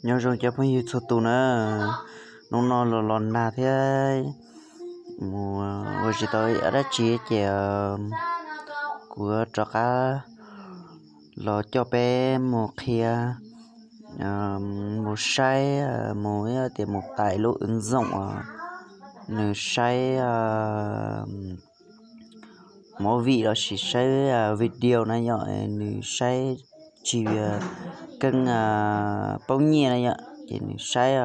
Nyob zoo cov phooj ywg txhua tus na, hnub no los los nag thiab mus ua tsis tau dab tsi ces kuv rov qab los coj peb mus qhia, mus saib, mus tias mus tais lub wv ntxoom, nws saib movie los sis saib video na yom, nws saib tsis keej paub nyiaj na yom, ces nws saib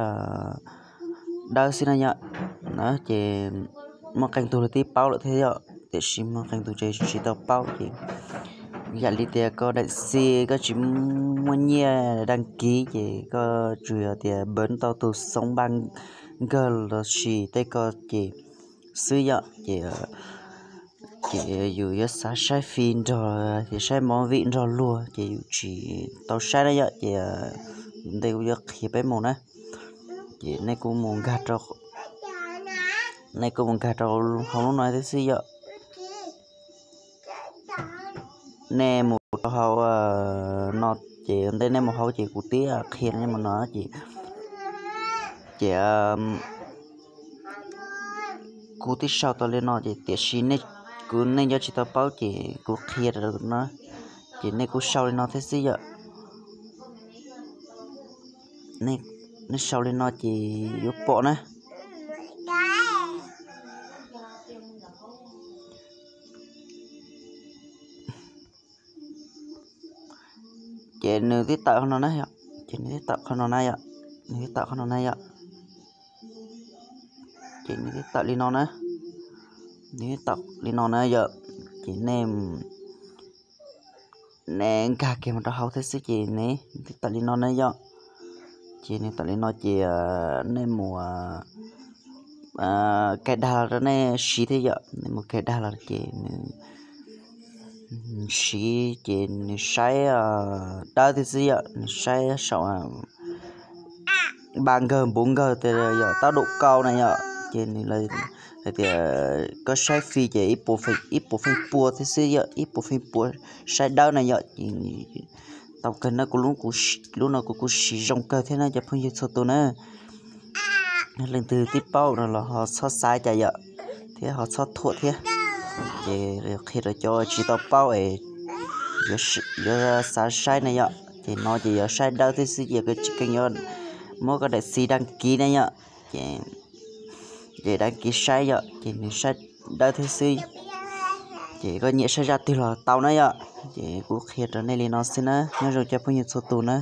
dawb xwb na yom. Ces muaj qee tug los twb paub lawm thiab yom, tiam sis muaj qee tug tseem tsis tau paub ces yam li tias koj daim xi koj tsis muaj nyiaj dag kiv ces koj tsuas yog tias npawb tau tus xoob npaj nkawg los sis tej ko ces xwb yom. Ces ces yus yuav xav saib fim nrog, ces saib movie nrog luag ces yus tsis tau saib na yom. Ces ntej kuv yuav qhia peb mus na, ces nej kuj mus nkag rau, nej kuj mus nkag rau hauv lub no thiab xwb yom. Nej mus rau hauv no, ces ntej nej mus hauv ces kuv twb qhia nej mus no ces, ces kuv twb sau tau li no ces tiam sis kuv nej nco tsis tau paub ces kuv qhia rau no, ces nej kuj sau li no thiab xwb yom. Nej sau li no ces yuav pom na. Ces nws twb tawm qhov no na yom, ces nws twb tawm qhov no na yom, nws twb tawm qhov no na yom, ces nws twb tawm li no na, nws twb tawm li no na yom. Ces nej, nej nkag kiag mus rau hauv thiab xwb ces nws twb tawm li no na yom. Ces nws tawm li no ces nej mus cài đặt los rau nej siv thiab yom, nej mus cài đặt los ces nws siv ces nws saib dawb thiab xwb yom, nws saib saum ba nkawg npuv nkawg tias yog tau dum kau na yom. Ces nws hais tias koj saib fim ces ib puas feem pua thiab xwb yom, ib puas feem pua saib dawb na yom. Ces tau kawg na, kuv lub no kuv kuj siv zoo kawg thiab na cov phooj ywg txhua tus na. Leej twg twb paub no los ho txhob xav cas yom, thiab ho txhob thuam thiab. Ces qhia rau cov tsis tau paub es yuav xav saib na yom, ces no ces yuav saib dawb thiab xwb ces koj tsis keej yuav muab koj daim xi dag kiv na yom. Ces, ces dag kiv saib yom, ces nws saib dawb thiab xwb. Ces koj nyiam saib zaj twg los tau na yom. Ces kuv qhia rau nej li no xwb na, nyob zoo cov phooj ywg txhua tus na.